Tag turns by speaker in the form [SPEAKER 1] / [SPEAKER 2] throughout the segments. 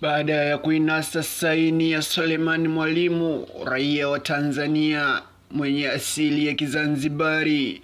[SPEAKER 1] Baada ya kuinasa saini ya Suleiman Mwalimu, raia wa Tanzania mwenye asili ya Kizanzibari,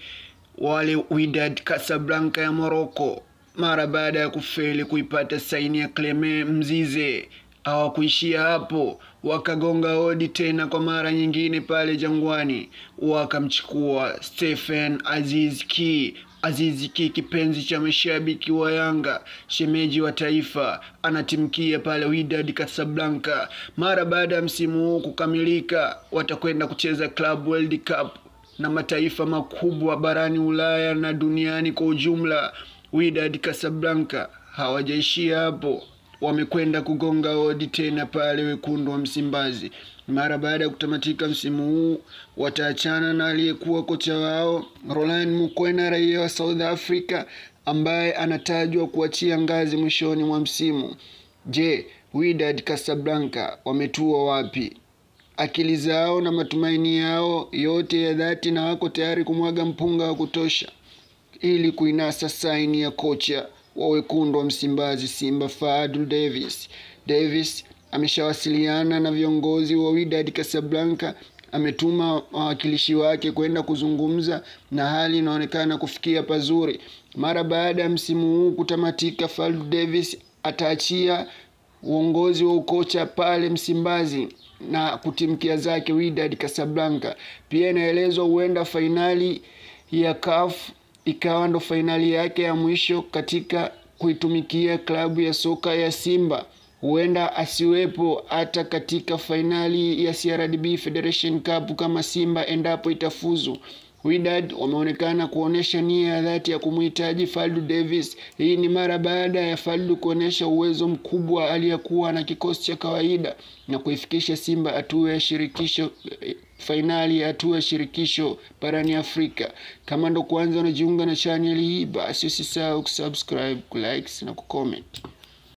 [SPEAKER 1] wale Wydad Casablanca ya Morocco, mara baada ya kufeli kuipata saini ya Clement Mzize, hawakuishia hapo, wakagonga hodi tena kwa mara nyingine pale Jangwani, wakamchukua Stephen Aziz Ki. Aziz Ki, kipenzi cha mashabiki wa Yanga, shemeji wa taifa, anatimkia pale Wydad Casablanca. Mara baada ya msimu huu kukamilika, watakwenda kucheza Club World Cup na mataifa makubwa barani Ulaya na duniani kwa ujumla. Wydad Casablanca hawajaishia hapo, wamekwenda kugonga hodi tena pale wekundu wa Msimbazi. Mara baada ya kutamatika msimu huu, wataachana na aliyekuwa kocha wao Roland Mukwena, raia wa South Africa, ambaye anatajwa kuachia ngazi mwishoni mwa msimu. Je, Wydad Casablanca wametua wapi? Akili zao na matumaini yao yote ya dhati, na wako tayari kumwaga mpunga wa kutosha ili kuinasa saini ya kocha wa wekundu wa Msimbazi Simba, Fadlu Davis. Davis ameshawasiliana na viongozi wa Wydad Casablanca, ametuma wawakilishi wake kwenda kuzungumza na hali inaonekana kufikia pazuri. Mara baada ya msimu huu kutamatika, Fadlu Davis ataachia uongozi wa ukocha pale Msimbazi na kutimkia zake Wydad Casablanca. Pia inaelezwa huenda fainali ya CAF ikawa ndo fainali yake ya mwisho katika kuitumikia klabu ya soka ya Simba. Huenda asiwepo hata katika fainali ya CRDB Federation Cup kama Simba endapo itafuzu. Wydad wameonekana kuonesha nia ya dhati ya kumhitaji Fadlu Davis. Hii ni mara baada ya Fadlu kuonesha uwezo mkubwa aliyekuwa na kikosi cha kawaida na kuifikisha Simba hatua ya shirikisho, fainali ya hatua ya shirikisho barani Afrika. Kama ndo kwanza unajiunga na channel hii, basi usisahau kusubscribe, kulike na kucomment.